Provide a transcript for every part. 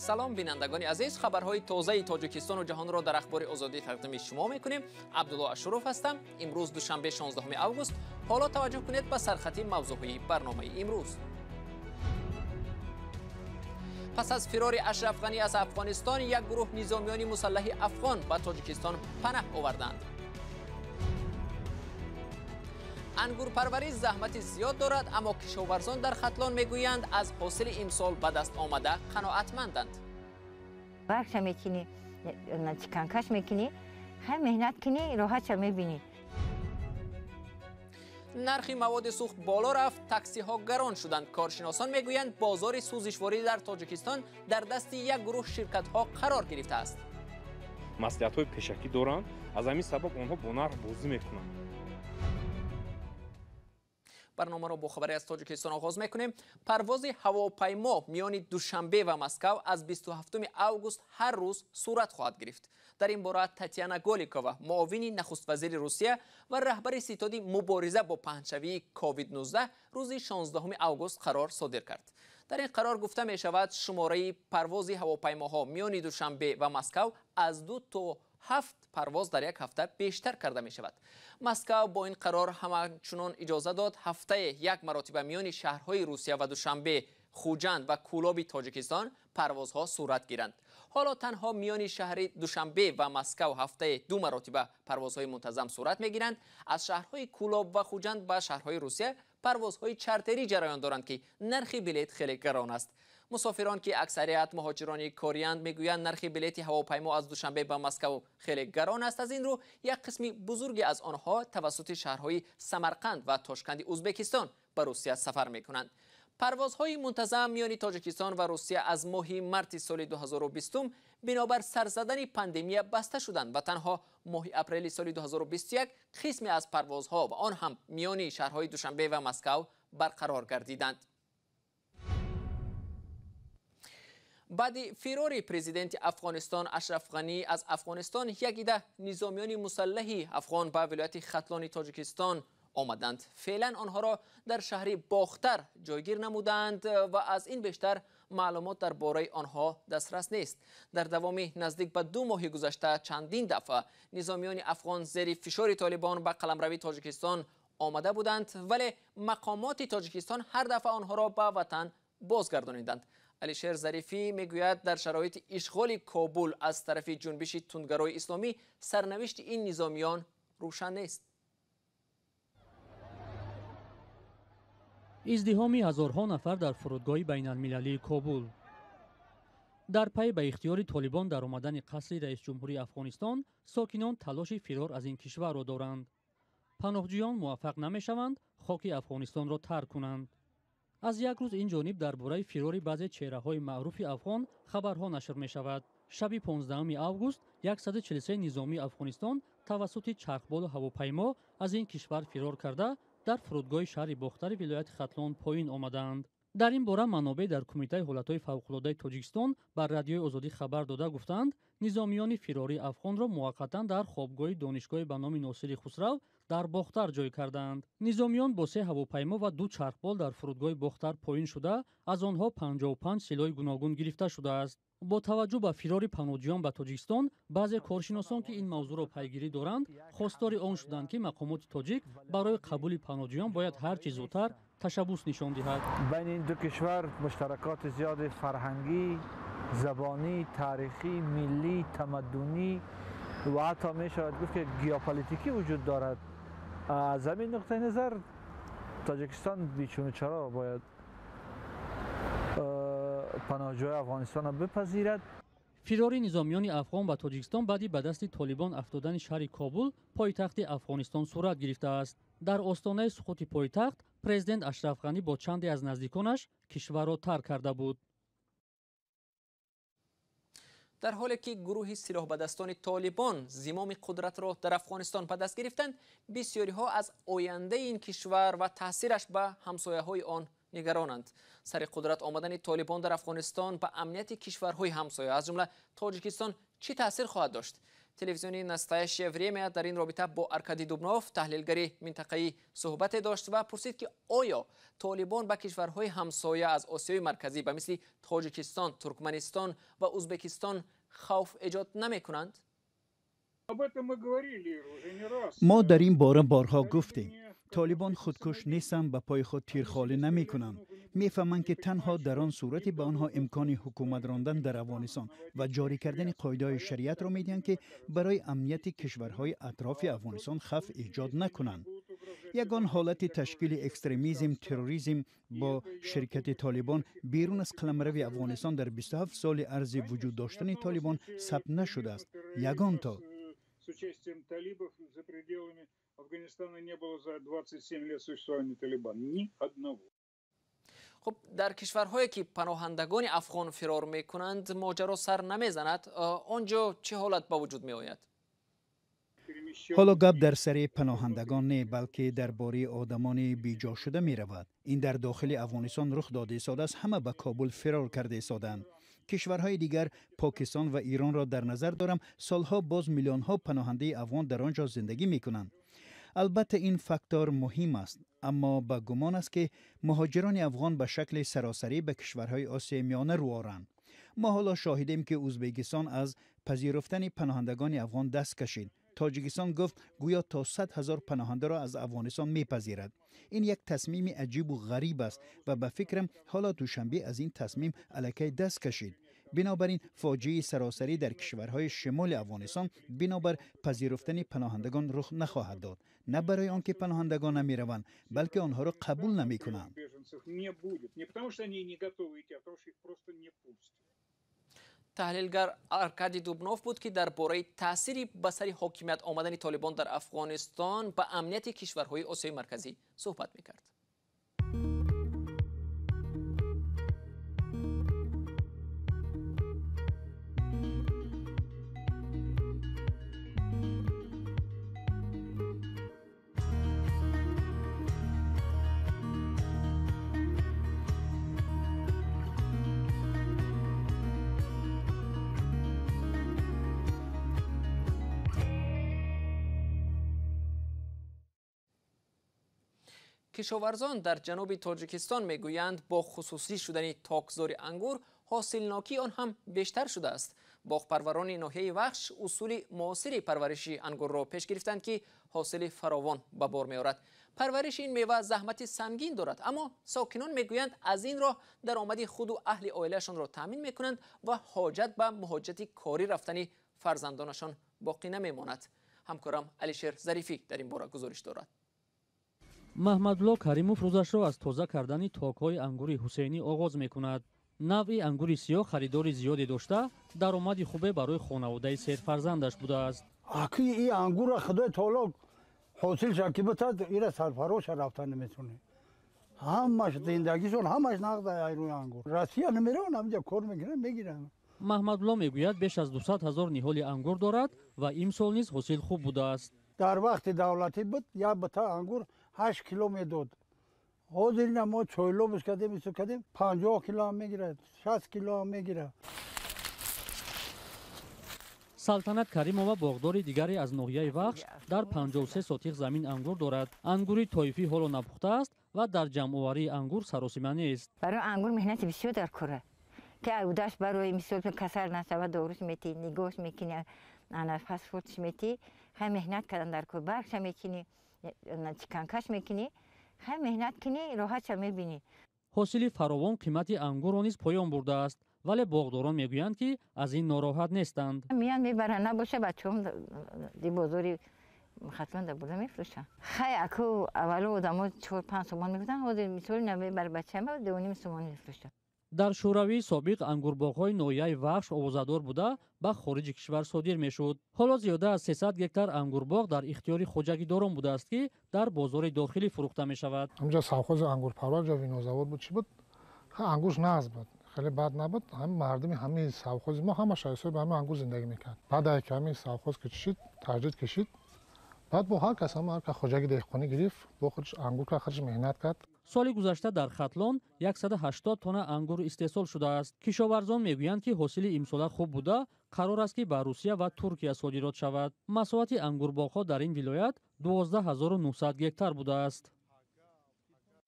Салом бинандагони азиз, хабарҳои тозаи Тоҷикистону ҷаҳонро дар Ахбори Озодӣ тақдими шумо мекунем. Абдулло Ашуров ҳастам. Имрӯз душанбе 16 август. Ҳоло таваҷҷӯҳ кунед ба сархати мавзӯъҳои барномаи имрӯз. Пас аз фирори Ашраф Ғанӣ аз Афғонистон, як гурӯҳ низомиёни мусаллаҳи афғон ба Тоҷикистон панаҳ оварданд. Ангурпарварӣ заҳмати зиёд дорад, аммо кишоварзон дар Хатлон мегӯянд, аз ҳосили имсол ба даст омада қаноатманданд. Баргша мекунӣ, чиканкаш мекунӣ, хай меҳнат кунӣ, роҳатша мебинӣ. Нархи маводи сӯхт боло рафт, таксиҳо гарон шуданд. Коршиносон мегӯянд, бозори сӯзишворӣ дар Тоҷикистон дар дасти як гурӯҳ ширкатҳо қарор гирифтааст. Маслиҳатҳои пешакӣ доранд, аз ҳамин сабаб онҳо бо нарх бозӣ мекунанд. Барномаро бо хабаре аз Тоҷикистон оғоз мекунем. Парвози ҳавопаймо миёни Душанбе ва Москав аз 27 август ҳар рӯз сурат хоҳад гирифт. Дар ин бора Татьяна Голикова, муовини нахуствазири Русия ва раҳбари ситоди мубориза бо паҳншавии COVID-19, рӯзи 16 август қарор содир кард. Дар ин қарор гуфта мешавад, шумораи парвози ҳавопаймоҳо миёни Душанбе ва Москав аз 2 то 7 парвоз дар як ҳафта бештар карда мешавад. Москав бо ин қарор ҳамчунон иҷоза дод ҳафтае як маротиба миёни шаҳрҳои Русия ва Душанбе, Хуҷанд ва Кӯлоби Тоҷикистон парвозҳо сурат гиранд. Ҳоло танҳо миёни шаҳри Душанбе ва Москав ҳафтае 2 маротиба парвозҳои мунтазам сурат мегиранд. Аз шаҳрҳои Кӯлоб ва Хуҷанд ба шаҳрҳои Русия парвозҳои чартерӣ ҷараён доранд, ки нархи билет хеле гарон аст. Мусофирон, ки аксарият муҳоҷирони кориянд, мегӯянд, нархи билети ҳавопаймо аз Душанбе ба Москав хеле гарон аст. Аз ин рӯ як қисми бузурге аз онҳо тавассути шаҳрҳои Самарқанд ва Тошканди Ӯзбекистон ба Русия сафар мекунанд. Парвозҳои мунтазам миёни Тоҷикистон ва Русия аз моҳи марти соли 2020 бинобар сар задани пандемия баста шуданд ва танҳо моҳи апрели соли 2021 қисме аз парвозҳо ва он ҳам миёни шаҳрҳои Душанбе ва Москав барқарор гардиданд. Баъди фирори президенти Афғонистон Ашраф Ғанӣ аз Афғонистон, як ида низомиёни мусаллаҳи афғон ба вилояти Хатлони Тоҷикистон омаданд. Феълан онҳоро дар шаҳри Бохтар ҷойгир намуданд ва аз ин бештар маълумот дар бораи онҳо дастрас нест. Дар давоми наздик ба 2 моҳи гузашта чандин дафъа низомиёни афғон зери фишори Толибон ба қаламрави Тоҷикистон омада буданд, вале мақомоти Тоҷикистон ҳар дафъа онҳоро ба ватан бозгардониданд. Алишер Зарифӣ мегӯяд, дар шароити ишғоли Кобул аз тарафи ҷунбиши тундгарои исломӣ сарнавишти ин низомиён рӯшан нест. Издиҳоми ҳазорҳо нафар дар фурудгоҳи байналмилалии Кобул. Дар пай ба ихтиёри Толибон дар омадани қасри раисҷумҳурии Афғонистон, сокинон талоши фирор аз ин кишварро доранд. Паноҳҷӯён муваффақ намешаванд хоки Афғонистонро тарк кунанд. Аз як рӯз ин ҷониб дар бораи фирори баъзе чеҳраҳои маъруфи афғон хабарҳо нашр мешавад. Шаби 15 август 143 низомии Афғонистон тавассути чархболу ҳавопаймо аз ин кишвар фирор карда, дар фурудгоҳи шаҳри Бохтари вилояти Хатлон поин омадаанд. Дар ин бора манобеъ дар Кумитаи ҳолатҳои фавқулодаи Тоҷикистон ба Радиои Озодӣ хабар дода гуфтаанд, низомиёни фирории афғонро муваққатан дар хобгоҳи донишгоҳи ба номи Носири Хусрав дар Бохтар ҷой кардаанд. Низомиён бо 3 ҳавопаймо ва 2 чархбол дар фурудгоҳи Бохтар поин шуда, аз онҳо 55 силоҳи гуногун гирифта шудааст. Бо таваҷҷӯҳ ба фирори паноҳҷӯён ба Тоҷикистон, баъзе коршиносон, ки ин мавзӯъро пайгирӣ доранд, хостори он шуданд, ки мақомоти тоҷик барои қабули паноҳҷӯён бояд ҳар чӣ зудтар ташаббус нишон диҳад. Байни ин ду кишвар муштаракоти зиёди фарҳангӣ, забонӣ, таърихӣ, миллӣ, тамаддунӣ ва ҳатто мешавад гуфт, ки геополитикӣ вуҷуд дорад. Аз ҳамин нуқтаи назар Тоҷикистон бечуну чаро бояд паноҳҷӯи Афғонистонро бипазирад. Фирори низомиёни афғон ба Тоҷикистон баъди ба дасти Толибон афтодани шаҳри Кобул, пойтахти Афғонистон, сурат гирифтааст. Дар остонаи суқути пойтахт президент Ашраф Ғанӣ бо чанде аз наздиконаш кишварро тарк карда буд. Дар ҳоле ки гурӯҳи силоҳбадастони Толибон зимоми қудратро дар Афғонистон ба даст гирифтанд, бисёриҳо аз ояндаи ин кишвар ва таъсираш ба ҳамсояҳои он нигаронанд. Сари қудрат омадани Толибон дар Афғонистон ба амнияти кишварҳои ҳамсоя, аз ҷумла Тоҷикистон, чӣ таъсир хоҳад дошт? Телевизиони «Настоящее время» дар ин робита бо Аркадий Дубнов, таҳлилгари минтақаӣ, суҳбате дошт ва пурсид, ки оё Толибон ба кишварҳои ҳамсоя аз Осиёи Марказӣ ба мисли Тоҷикистон, Туркманистон ва Узбекистон хавф эҷод намекунанд? Мо дар ин бора борҳо гуфтем. Толибон худкуш нестанд, ба пои худ тирхолӣ намекунанд. Мефаҳманд, ки танҳо дар он сурате ба онҳо имкони ҳукумат рондан дар Афғонистон ва ҷорӣ кардани қоидаҳои шариатро медиҳанд, ки барои амнияти кишварҳои атрофи Афғонистон хавф эҷод накунанд. Ягон ҳолати ташкили экстремизм, терроризм бо ширкати Толибон берун аз қаламрави Афғонистон дар 27 соли арзи вуҷуд доштани Толибон сабт нашудааст. Ягон то. С участием талибов за пределами Афганистана не было за 27 лет существования Талибана. Ни одного. Хуб, дар кишварҳое ки паноҳандагони афғон фирор мекунанд, моҷаро сар намезанад. Он ҷо чӣ ҳолат ба вуҷуд меояд? Ҳоло гап дар сари паноҳандагон не, балки дар бораи одамони беҷо шуда меравад. Ин дар дохили Афғонистон рух дода истодааст. Ҳама ба Кобул фирор карда истодаанд. Кишварҳои дигар, Покистон ва Иронро дар назар дорам, солҳо боз миллионҳо паноҳандаи афғон дар он ҷо зиндагӣ мекунанд. Албатта, ин фактор муҳим аст, аммо ба гумон аст, ки муҳоҷирони афғон ба шакли саросарӣ ба кишварҳои Осиёи Миёна рӯ оранд. Мо ҳоло шоҳидем, ки Узбекистон аз пазируфтани паноҳандагони афғон даст кашид. Тоҷикистон гуфт, гӯё то 100 000 паноҳандаро аз Афғонистон мепазирад. Ин як тасмими аҷибу ғариб аст ва ба фикрам, ҳоло Душанбе аз ин тасмим аллакай даст кашид. Бинобар ин, фоҷиаи саросарӣ дар кишварҳои шимоли Афғонистон бинобар пазируфтани паноҳандагон рух нахоҳад дод. На барои он ки паноҳандагон намераванд, балки онҳоро қабул намекунанд. Беженцев не будет. Не потому, что они не готовы идти, а потому, что их просто не пустят. Таҳлилгар Аркадий Дубнов буд, ки дар бораи таъсири ба сари ҳокимият омадани Толибон дар Афғонистон ба амнияти кишварҳои Осиёи Марказӣ суҳбат мекард. Кишоварзон дар ҷануби Тоҷикистон мегӯянд, бо хусусӣ шудани токзори ангур ҳосилнокии он ҳам бештар шудааст. Боғпарварони ноҳияи Вахш усули муосири парвариши ангурро пеш гирифтанд, ки ҳосили фаровон ба бор меорад. Парвариши ин мева заҳмати сангин дорад, аммо сокинон мегӯянд, аз ин роҳ даромади худу аҳли оилаашонро таъмин мекунанд ва ҳоҷат ба муҳоҷирати корӣ рафтани фарзандонашон боқӣ намемонад. Ҳамкорам Алишер Зарифӣ дар ин бора гузориш дорад. Маҳмадулло Каримов рӯзашро аз тоза кардани токҳои ангури Ҳусейнӣ оғоз мекунад. Навъи ангури сиёҳ харидори зиёде дошта, даромади хубе барои хонаводаи серфарзандаш будааст. Аки и ангурра Худои таоло ҳосил шад, ки битад, ира сарфароша рафта наметонӣ. Ҳамаш зиндагишон, ҳамаш нақд ай рӯи ангур. Россия намераванд, ҳаминҷа кор мекунанд, мегиранд. Маҳмадулло мегӯяд, беш аз 200 ҳазор ниҳоли ангур дорад ва имсол низ ҳосил хуб будааст. Дар вақти давлатӣ буд, як бита ангур 8 кило медод. Ҳозир ина мо чойлобш кардем, исо кардем, 50 кило ҳам мегирад, 60 кило ҳам мегирад. Салтанат Каримова, боғдори дигаре аз ноҳияи Вахш, дар 53 сотих замин ангур дорад. Ангури тоифӣ ҳоло напухтааст ва дар ҷамъоварии ангур саросима нест. Барои ангур меҳнати бисёр дар кора, ки удаш барои мисол касал нашава, доруш метӣ, нигоҳш мекунӣ, ана фасфотш метӣ. Хай, меҳнат кардан дар кор, баргша мекунӣ, чиканкаш мекунӣ. Хай, меҳнат кунӣ, роҳатша мебинӣ. Ҳосили фаровон қимати ангурро низ поён бурдааст, вале боғдорон мегӯянд, ки аз ин нороҳат нестанд. Меян, мебаранд, набоша, бачаҳом ди бозори Хатлон да бурда мефурӯшанд. Хай, аку аввало одамо 4-5 сомон мегуфтанд, ҳозир мисоли намебар бачаама 2,5 сомон мефурӯшанд. Дар Шӯравии собиқ ангурбоғҳои ноҳияи Вахш овозадор буда, ба хориҷи кишвар содир мешуд. Ҳоло зиёда аз 300 гектар ангурбоғ дар ихтиёри хоҷагидорон будааст, ки дар бозори дохилӣ фурӯхта мешавад. Ҳамҷа совхози ангурпарвар, ҷо винозавод буд, чӣ буд, ангурш нағз буд, хеле бад набуд. Ҳами мардуми ҳамаи совхози мо ҳамаш ҳисоби ҳами ангур зиндагӣ мекард. Баъд ки ҳамин совхоз кишид, таҷдид кишид, баъд бо ҳар кас, ҳама ҳар кас хоҷаги деҳқонӣ гирифт, бо худаш ангур кард, худаш меҳнат кард. Соли гузашта дар Хатлон 180 тонна ангур истеҳсол шудааст. Кишоварзон мегӯянд, ки ҳосили имсола хуб буда, қарор аст, ки ба Русия ва Туркия содирот шавад. Масоҳати ангурбоғҳо дар ин вилоят 12900 гектар будааст.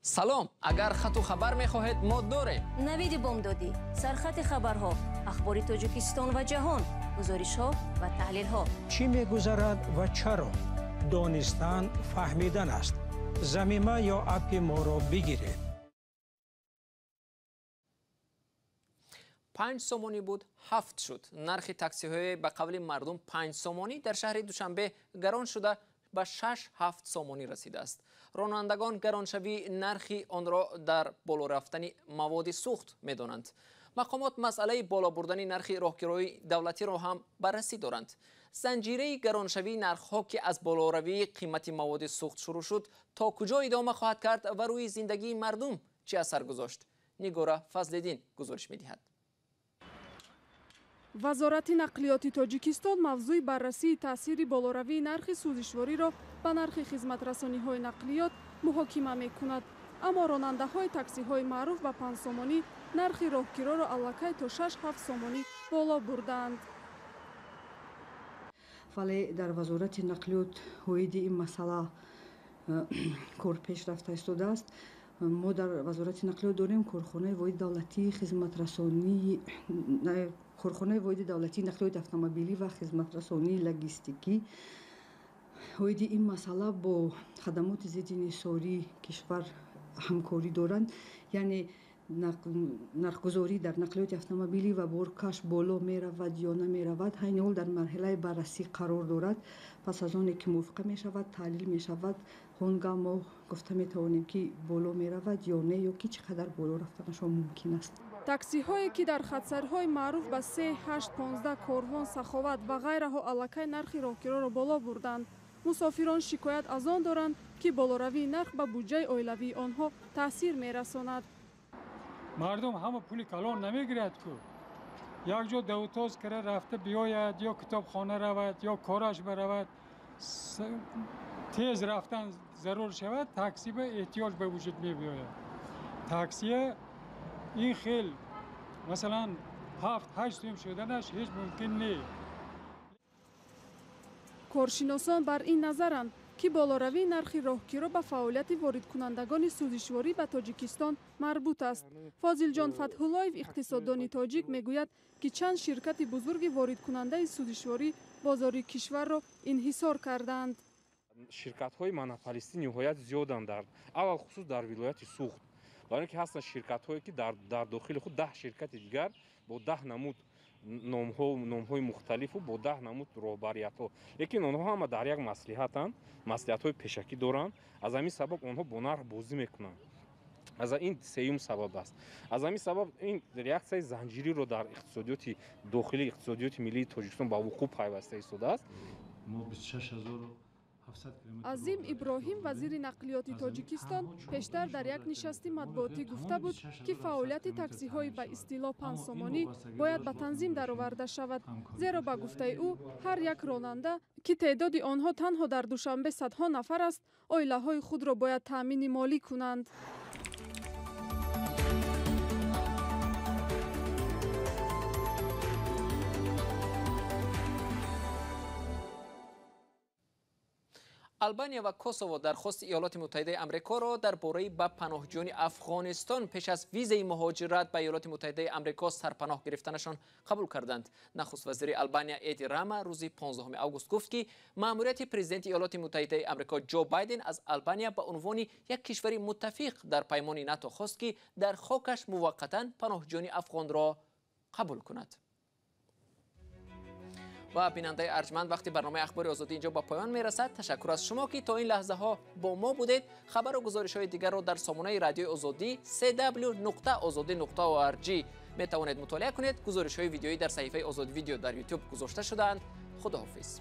Салом, агар хату хабар мехоҳед, мо дорем. Навиди бомдодӣ, сархати хабарҳо, ахбори Тоҷикистон ва ҷаҳон, гузоришҳо ва таҳлилҳо. Чӣ мегузарад ва чаро? Донистан фаҳмидан аст. Замима ё аппи моро бигиред. 5 сомонӣ буд, 7 шуд. Нархи таксиҳои ба қавли мардум 5 сомонӣ дар шаҳри Душанбе гарон шуда ба 6-7 сомонӣ расидааст. Ронандагон гароншавии нархи онро дар боло рафтани маводи сӯхт медонанд. Мақомот масъалаи боло бурдани нархи роҳкирои давлатиро ҳам баррасӣ доранд. Занҷираи гароншавии нархҳо, ки аз болоравии қимати маводи сӯхт шурӯъ шуд, то куҷо идома хоҳад кард ва рӯи зиндагии мардум чӣ асар гузошт? Нигора Фазлиддин гузориш медиҳад. Вазорати нақлиёти Тоҷикистон мавзӯи баррасии таъсири болоравии нархи сӯзишвориро ба нархи хизматрасониҳои нақлиёт муҳокима мекунад. Аммо ронандаҳои таксиҳои маъруф ба 5 сомонӣ нархи роҳкироро аллакай то 6-7 сомонӣ боло бурдаанд. Вале дар вазорати нақлиёт оиди ин масъала кор пеш рафта истодааст. Мо дар вазорати нақлиёт дорем корхонаи воҳиди давлатии хизматрасонии корхонаи воҳиди давлатии нақлиёти автомобилӣ ва хизматрасонии логистикӣ. Оиди ин масъала бо хадамоти зидди нисории кишвар ҳамкорӣ доранд. Яъне нархгузорӣ дар нақлиёти автомобилӣ ва боркаш боло меравад ё намеравад, айни ҳол дар марҳилаи баррасӣ қарор дорад. Пас аз оне ки мувофиқа мешавад, таҳлил мешавад, он гаҳ мо гуфта метавонем, ки боло меравад ё не, ё ки чӣ қадар боло рафтанашон мумкин аст. Таксиҳое, ки дар хатсайрҳои маъруф ба 3, 8, 15, Корвон, Саховат ва ғайраҳо аллакай нархи роҳкироро боло бурданд. Мусофирон шикоят аз он доранд, ки болоравии нарх ба буҷаи оилавии онҳо таъсир мерасонад. Мардум ҳама пули калон намегирад ку. Як ҷо давутоз кара рафта биёяд, ё китобхона равад, ё кораш баравад, тез рафтан зарур шавад, такси ба эҳтиёҷ ба вуҷуд мебиёяд. Таксия ин хел масалан 7-8 сум шуданаш ҳеҷ мумкин не. Коршиносон бар ин назаранд, ки болоравии нархи роҳкиро ба фаъолияти воридкунандагони сӯзишворӣ ба Тоҷикистон марбут аст. Фозилҷон Фатҳуллоев, иқтисоддони тоҷик, мегӯяд, ки чанд ширкати бузурги воридкунандаи сӯзишворӣ бозори кишварро инҳисор кардаанд. Ширкатҳои монополистӣ ниҳоят зиёданд, дар аввал хусус дар вилояти Суғд. Барои ин ки ҳастанд ширкатҳое, ки дар дохили худ 10 ширкати дигар бо 10 намуд номҳои мухталифу бо 10 намуд роҳбариятҳо, лекин онҳо ҳама дар як маслиҳатанд, маслиҳатҳои пешакӣ доранд. Аз ҳамин сабаб онҳо бо нарх бозӣ мекунанд. Аз ин сеюм сабаб аст. Аз ҳамин сабаб ин реаксияи занҷириро дар иқтисодиёти дохилии иқтисодиёти миллии Тоҷикистон ба вуқӯъ пайваста истодааст. Мо 26700 Азим Иброҳим, вазири нақлиёти Тоҷикистон, пештар дар як нишасти матбуотӣ гуфта буд, ки фаъолияти таксиҳои ба истилоҳ 5 сомонӣ бояд ба танзим дароварда шавад, зеро ба гуфтаи ӯ ҳар як ронанда, ки теъдоди онҳо танҳо дар Душанбе садҳо нафар аст, оилаҳои худро бояд таъмини молӣ кунанд. Албания ва Косово дархости Иёлоти Муттаҳидаи Амрикоро дар бораи ба паноҳҷӯёни Афғонистон пеш аз визаи муҳоҷират ба Иёлоти Муттаҳидаи Амрико сарпаноҳ гирифтанашон қабул карданд. Нахуст вазири Албания Эди Рама рӯзи 15 август гуфт, ки маъмурияти президенти Иёлоти Муттаҳидаи Амрико Ҷо Байден аз Албания ба унвони як кишвари муттафиқ дар паймони НАТО хост, ки дар хокаш муваққатан паноҳҷӯёни афғонро қабул кунад. Ва бинандаи арҷманд, вақти барномаи Ахбори Озодӣ инҷо ба поён мерасад. Ташаккур аз шумо, ки то ин лаҳзаҳо бо мо будед. Хабару гузоришҳои дигарро дар сомонаи радиои Озодӣ cw.ozodi.org метавонед мутолиа кунед. Гузоришҳои видеоӣ дар саҳифаи Озод Видео дар YouTube гузошта шудаанд. Худоҳофиз.